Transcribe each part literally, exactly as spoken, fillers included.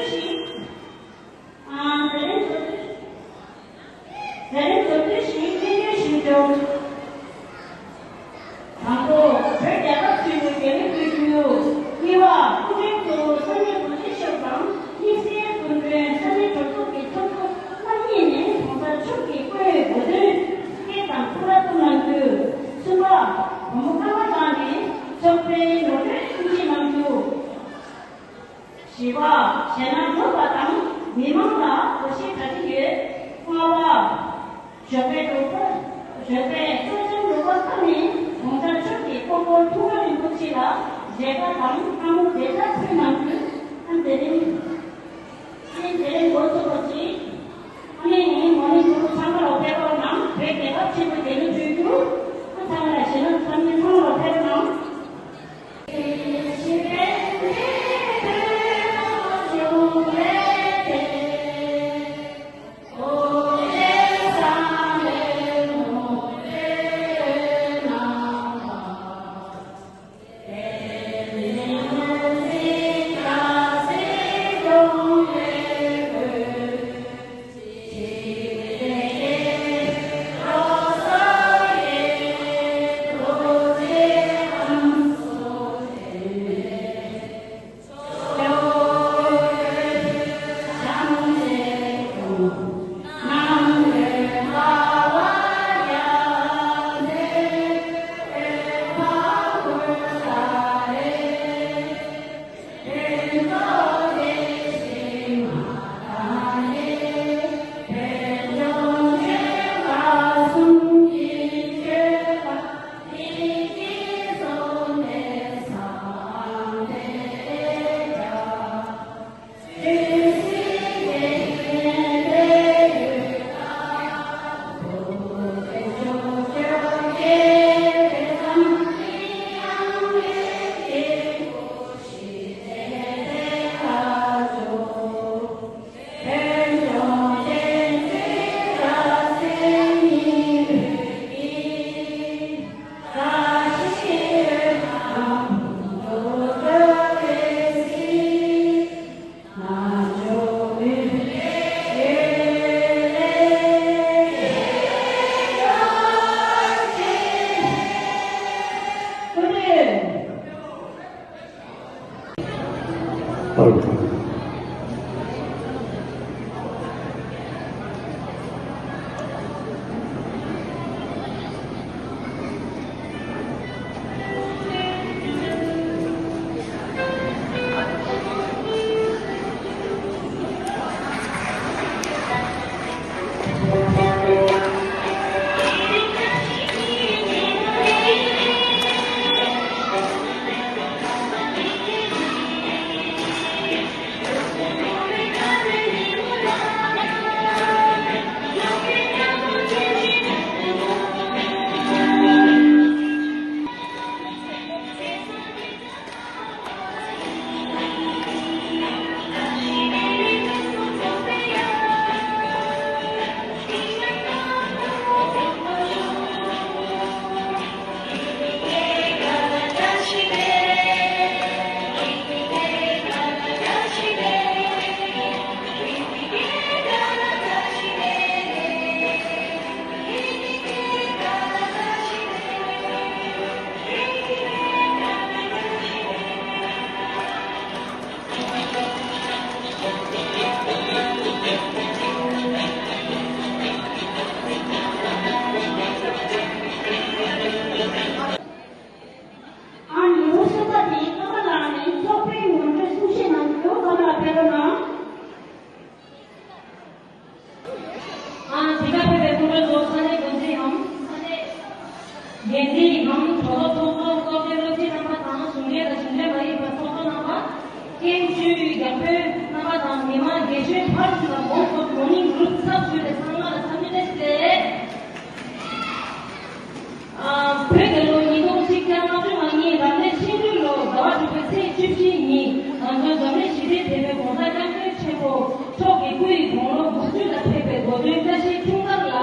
ཞིག་ཨ། དེ་རིང་བཟོ་དུས། དེ་རིང་བཟོ་དུས་ཤིག་སྙན་སྒྲོན་ཞུ་རྒྱུ། དང་པོ། བོད་རྒྱལ་ཁབ་ཆེན་པོའི་རྒྱལ་གླུ་འབུལ་རྒྱུ། གཉིས་པ། སྐུ་མགྲོན་གཙོ་བོ་ས་གནས་འགོ་ཁྲིད་ཚོ་དང་དམིགས་བསལ་སྐུ་མགྲོན་ས་གནས་གྲོས་ཚོགས་ཀྱི་ཚོགས་གཙོ་རྣམ་གཉིས་ནས་གོང་ས་མཆོག་གི་སྐུའི་གོ་སྟོན་སྐད་དང་ཕུར་པ་གཏོང་གནང་རྒྱུ། གསུམ་པ། བུ་མོ་ཀརྨ་ལགས་ནས་ཚོགས་པའི་ངོ་སྤྲོད་གསུང་བཤད་གནང་རྒྱུ། བཞི་པ། ཞལ་སྣ་རྫོགས་པ་དང་མི་མང་ལ་གོ་ཤེས་ག་རེ་ཡོད། ལྔ་པ། ཞོགས་པའི་རོགས་པ། ཞོགས་པའི་སྐྱོ་ལྕམ་རོགས་པ་ཁག་ནས་གོང་ས་མཆོག་གི་སྐུ་ཕུང་ཐུགས་ཀར་རིན་པོ་ཆེ་ལ་མཇལ་ཁ་དང་ལྷ་མོ་མཇལ་ཕྱག་ཕུལ་གནང་རྒྱུ། ཨ། དེ་རིང་། དེ་རིང་འགོ་ཚུགས་པ་ཅིག་ཨ་ནི་མོ་ནི་གུ་རུ་ཚང་མ་ལ་ཕེབས་རོགས་གནང་། བོད་རྒྱལ་ཁབ་ཆེན་པོའི་རྒྱལ་གླུ་འབུལ་རྒྱུ། ཨ། ཚང་མ་ལ་ཞལ་སྣ་ཚང་མ་ཚང་མ་ལ་ཕེབས་རོགས་གནང་། ཨ་ནི་གསུམ་པ་དེ་ཀརྨ་ལགས་ནས་ཚོགས་པའི་ངོ་སྤྲོད་གསུང་བཤད་གནང་རྒྱུ། ཀརྨ་ལགས་ཕེབས་རོགས་གནང་། ཨ། འདི་ག་ཕེབས་པའི་སྐུ་མགྲོན་ཚོ། ས་གནས་འགོ་འཛིན་འམ་ས་གནས་འགན་འཛིན་འམ་གྲོས་ཚོགས་ཚོགས་གཙོ། སློབ་གྲྭའི་སློབ་སྤྱི་རྣམ་པ་དང་གཞུང་འབྲེལ་དང་གཞུང་འབྲེལ་མ་ཡིན་པའི་ཚོགས་གཙོ་རྣམ་པ། ཀན་ཇུའི་རྒྱང་འབོད་རྣམ་པ་དང་མི་མང་དགེ་བཤེས་ཕར་ཚུར་ལ་མོན་གྷོ་མོར་ནིང་གུ་རུབ་ཚབ་ཞུས་པའི་ཚང་མ་ལ་འཚམས་འདྲི་བཀྲ་ཤིས་བདེ་ལེགས། ཨ། བོད་རྒྱལ་ལོ་ཉིས་སྟོང་ཆིག་བརྒྱ་ལྔ་བཅུ་ང་གཉིས་རབ་གནས་ཤིང་སྦྲུལ་ལོ་ཟླ་བ་དྲུག་པའི་ཚེས་བཅུ་བཞི་ཉིན་ང་ཚོའི་འཛམ་གླིང་ཞི་བདེའི་དེད་དཔོན་༸གོང་ས་༸སྐྱབས་མགོན་ཆེན་པོ་མཆོག་གི་སྐུ་ཡི་དགུང་ལོ་དགུ་བཅུ་ལ་ཕེབས་པའི་གོ་སྟོན་བཀྲ་ཤིས་འཁྲུངས་སྐར་ལ་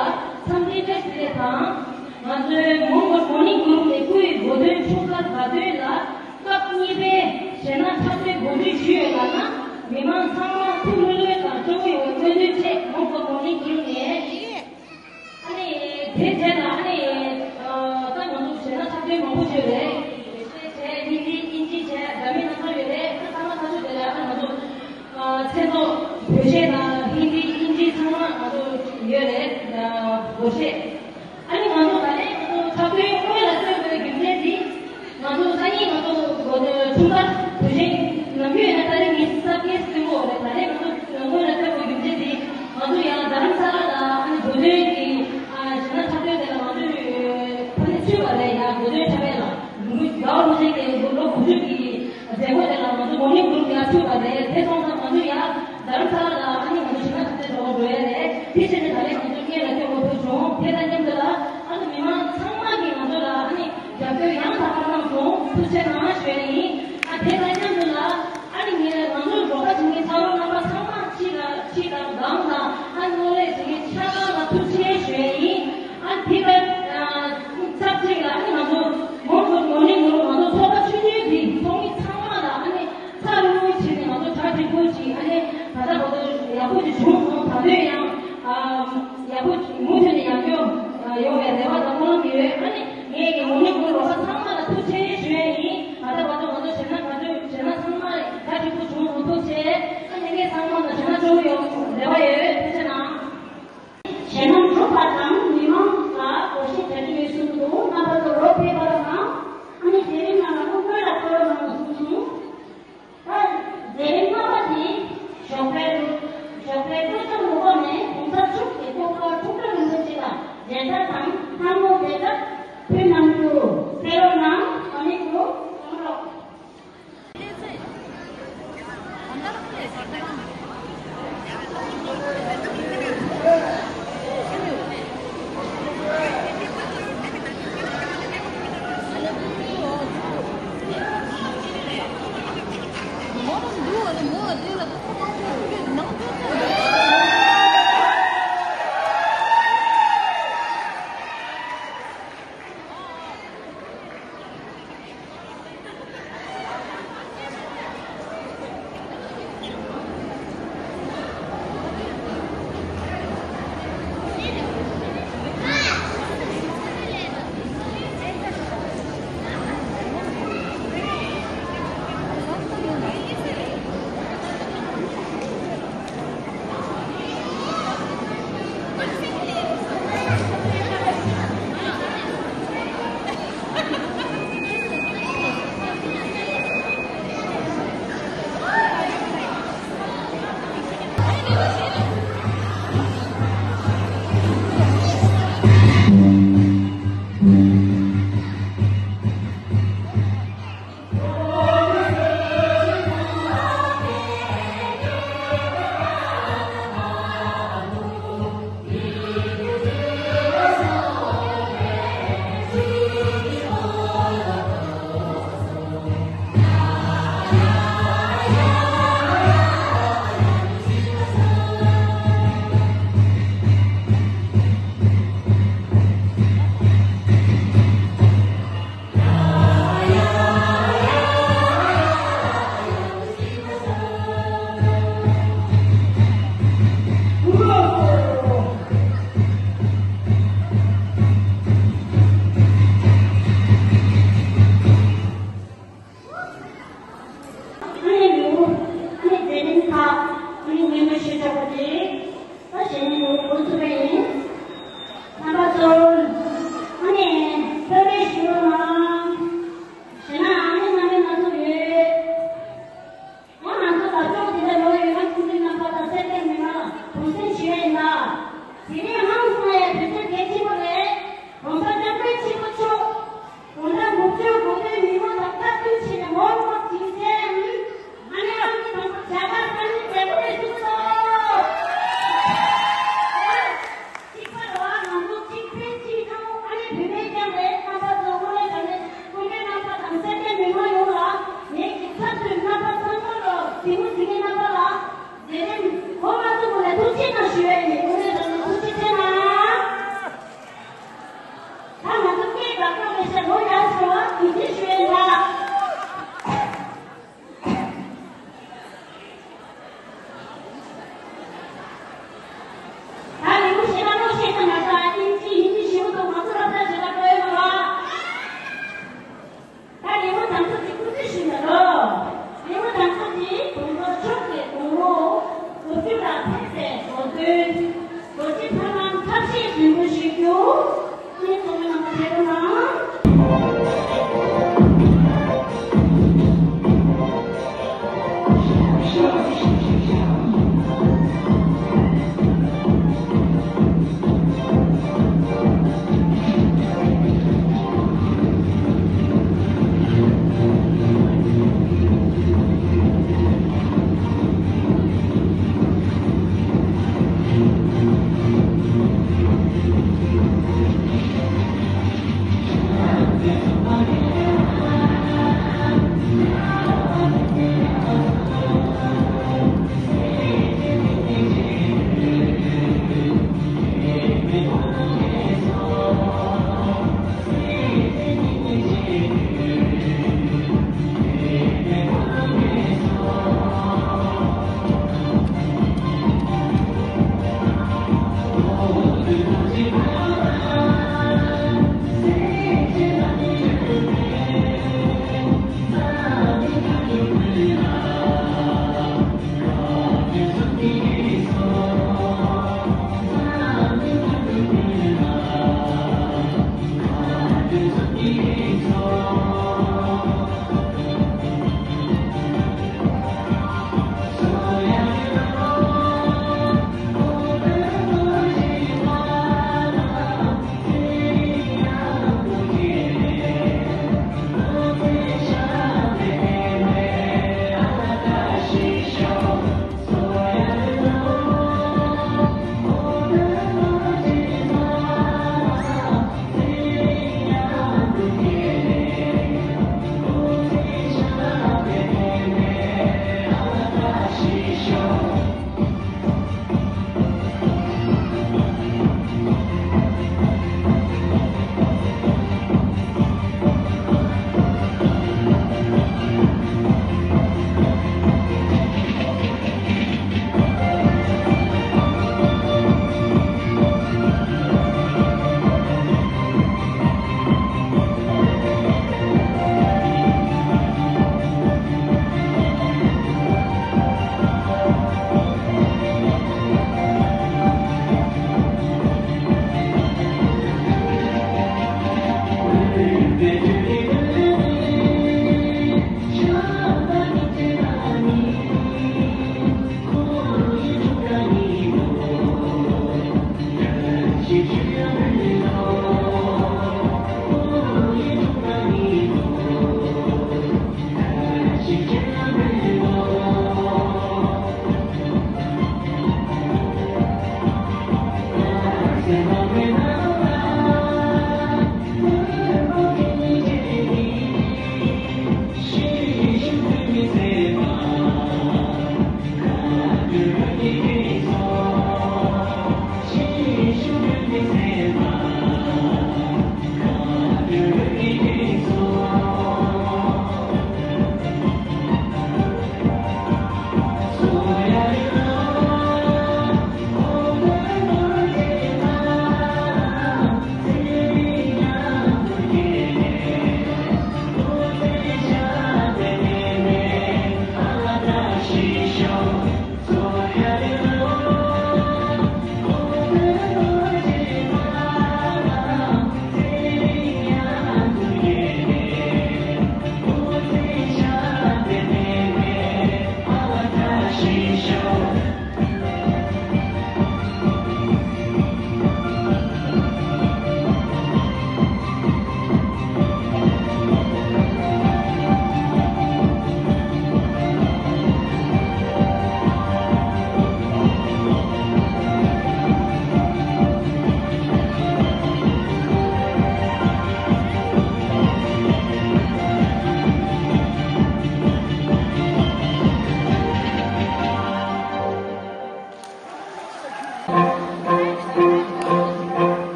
འཚམས་འདྲི་བཀྲ་ཤིས་བདེ་ལེགས་དང་། ང་ཚོའི་མོན་གྷོ་མོར་ནིང་གུ་རུབ་ནས་སྐུ་ཡི་གོ་སྟོན་འཁྲུངས་སྐར་དགའ་སྟོན་ལ་སྐབས་གཉིས་པའི་གཞས་སྣ་འཁྲབ་སྟོན་གོ་སྒྲིག་ཞུས་ཡོད་ལབ་ན། མི་མང་ཚང་མ་ མཚན་ཐོག་བོད་གཞས་དང་ཧིན་དི་དབྱིན་ཇི་ཚང་མ་ང་ཚོ་ཡོད་རེད། སྒོར་གཞས། ཨ་ནི་ང་ཚོ་ད་ལན་ང་ཚོ་འཁྲབ་སྟོན་དངོས་ལ་བསྐྱོད་དགོས་རྒྱུ་མཚན་འདི། ང་ཚོ་སང་ཉིན་ང་ཚོ་འཁྲུངས་སྐར་དུས་ཆེན་ནམ་རྒྱུན་ཡིན་ན་ཏ་རིག་ཉི་ཤུ་རྩ་བརྒྱད་བཙུན་མོ་རེད། ད་ལན་ང་ཚོ་དངོས་ལ་བསྐྱོད་དགོས་རྒྱུ་མཚན་འདི། ང་ཚོ་ཡང་རྡ་རམ་ས་ལ་ལ་ཨ་ནི་བོད་དོན་གྱི་ཨ་གཞས་སྣ་འཁྲབ་སྟོན་དེ་ལ་ང་ཚོས་ཕ་ནི་ཚུད་པ་རེད། ཡང་བོད་དོན་འཁྲབ་པའི་ལ་ལུག་རྒྱ་བ་ལུག་ཅན་གྱི་ལོ་དགུ་བཅུ་གི་མཛད་སྒོ་དེ་ལ་ང་ཚོ་མོ་ནི་གུ་རུབ་ཡར་ཚུད་པ་རེད། དེ་སོང་ཙང་ང་ཚོ་ཡར་རྡ་རམ་ས་ལ་ལ་ཨ་ནི་ང་ཚོ་གཞས་སྣ་འཁྲབ་སྟོན་འགྲོ་འགྲོ་ཡ་རེད། དེ་བྱས་ནས་ད་ལན་ང་ཚོ་སྔོན་ལ་སྐྱོད་དགོས་ཐུག་བྱུང་། དེ་དང་མཉམ་དུ་ལ་ཨ་ནི་མི་མང་ཚང་མ་གིས་ང་ཚོ་ལ་ཨ་ནི་རྒྱབ་སྐྱོར་ཡང་དག་པ་གནང་སོང་། ཐུགས་རྗེ་གནང་ཞུ་ཡ་ཡིན། ཨ་དེ་དང་མཉམ་དུ་ལ་ཨ་ནི་ངས་ང་ཚོར་རོགས་པ་བྱེད་མཁན་ཚ་རོགས་རྣམ་པ་ཚང་མ་ཕྱི་ལ་ཕྱི་དང་སྒང་དང་ཨ་ནི་སྔོན་ལས་བྱེད་མཁན་ཆ་ཚང་ལ་ཐུགས་རྗེ་ཞུ་ཡ་ཡིན། ཨ་དེ་ལ་ཨ་ཚབ་ཅིག་ལ་ཨ་ནི་ང་ཚོ་མོ་ཚོ་མོ་ནི་ངོ་ང་ཚོ་ཚོགས་པ་ཆུང་ཆུང་དེ་ཚོགས་མི་ཚང་མ་ལ་ཨ་ནི་ཚ་རུ་རུ་བྱས་ནས་ང་ཚོ་གྲ་སྒྲིག་པོ་ཅིག་ཨ་ནི་ད་ལྟ་བར་དུ་ཡག་པོ་ཅིག་བྱུང་སོང་། ད་དུང་ཡང་ཨ་ཡག་པོ་མུ་མཐུད་ནས་ཡང་སྐྱོང་ཡོང་བའི་རེ་བ་དང་སྨོན་ལམ་ཡོད། ཨ་ནི་ངས་ཀྱི་མོ་ནི་ངོ་རོགས་པ་ཚང་མ་ལ་ཐུགས་རྗེ་ཞུ་ཡ་ཡིན། ད་ལྟ་བར་དུ་ང་ཚོ་གཞས་སྣ་ག་ཚོད་གཞས་སྣ་ཚང་མ་གྲ་སྒྲིག་པོ་བྱུང་སོང་། ཐུགས་རྗེ་ཆེ། ཨ་ནི་ངས་ཚང་མ་ལ་གཞས་སྣ་སྤྲོ་པོ་ཡོང་རེ་བ་ཡོད། ཐུགས་རྗེ་གནང་། གཞས་སྣ་གྲུབ་པ་དང་མི་མང་ལ་སྒོར་གཞས་གྲ་སྒྲིག་ཡོད་གསུངས་འདུག་རྣམ་པ་ཚོ་རོགས་ཕེབས་པ་དང་། ཨ་ནི་མཛད་རིམ་ནང་ལ་སློབ་སྟོན་ལ་གཏོང་རོགས་གནང་གསུངས་བྱུང་། ད་མཛད་རིམ་རྣམ་པ་དེ་ཞོགས་པའི་ཞོགས་པའི་སྤྲོ་འཆམ་ལུགས་ནས་གོང་ས་མཆོག་གི་ཐུགས་ཁུར་ཐུགས་ཁུར་རིན་པོ་ཆེ་ལ་མཇལ་དར་དང་ཐལ་མོ་མཇལ་དར་ཕུལ་གནང་རྒྱུ། ཕེབས་རོགས་གནང་། ཨ་ནི་ཁུ་གང་རོགས། ཨ་ནི་ལེའུ། ཨ་ནི་མཛད་རིམ་ཁག་ཨ་ནི་སྙན་སྒྲོན་ཞུ་ཆོག་པ་དེ། ད་གཞས་ནི་ལེའུ་འགོ་ཚུགས་པ་ཡིན། རྣམ་པ་ཚོ། ཨ་ནི་ཕེབས་རོགས་ཞུ་རོགས་གནང་། གཞས་སྣ་ཨ་ནི་སྣ་མིན་སྣ་ཚོགས་ཡོད། ང་ང་ཚོ་ལ་ཕྱོགས་འདི་ལ་ལོ་ཡོད་ན་ཁུངས་ལུང་རྣམ་པ་དང་སེར་སྐྱ་མི་མང་ལ་གུས་བརྩི་ཞུ་ཡ་ཡིན་ལ། དེ་རིང་ཧང་སང་ཡ་དུས་ཚོད་གལ་ཆེན་པོ་རེད། ༸གོང་ས་༸སྐྱབས་མགོན་ཆེན་པོ་མཆོག ༸གོང་ས་དགུ་བཅུ་གོ་བདུན་མི་ངོ་དང་སྐབས་བསྟུན་བྱས་ནས་ངོ་མ་གཅིག་མཚན། ཨ་ནེ་ཨང་ཀི་དང་པོ་བྱ་དགའ་ས་ནི་མཛད་སྒོ་ནས་ཐུགས་སོ། གཅིག་པ་ལ་ང་ཚོ་གཅིག་ཕན་གཅིག་གྲོགས། ཨ་ནེ་བུད་མེད་རྐྱང་རེད། རྣམ་པ་ཚོ་སྔོན་ལ་བྱ་ནས་སྐུ་མགྲོན་རྣམ་པ་དང་སེར་སྐྱ་མི་མང་ཡོངས་ལ་ངེད་ཀྱི་ཚབ་ཏུ་རྣམ་པ་ཚང་མ་ལ་གཟིགས་མོ་གཟིགས་མཁན་རྣམ་པ་ལ་མཛད་རིམ་འགོ་མ་ཚུགས་གོང་ལ་ཐུགས་རྗེ་གནང་ཞུ་ཡ་ཡིན། སྔོན་ལ་བྱ་ནས་ཐུགས་རྗེ་ཆེ་གནང་། ད་ང་ཚོ་སྐད་འགག་འགག་རེད་ཤག་ལོ་ཡར་སོང་བ་གུས་བརྩི་ཞུ་ཡ་ཡིན་ལ། ད་ལེའུ་ཞེ་དྲག་ཀློག་ཤེས་ས་མ་ཟད་ཨིན་ཇི་ཧིན་དི་ཞེ་པོ་འདུག་ང་ཚོ་སློབ་གྲྭ་ཞེ་དྲག་ཀློག་ཡོད་མ་རེད། ད་ལེའུ་དང་པོ་དེ་སྐུ་ཚེ་ཞུས་ན་རོ། ལེའུ་དང་པོ་དེ་གོང་ས་མཆོག་གི་དགུང་ལོ་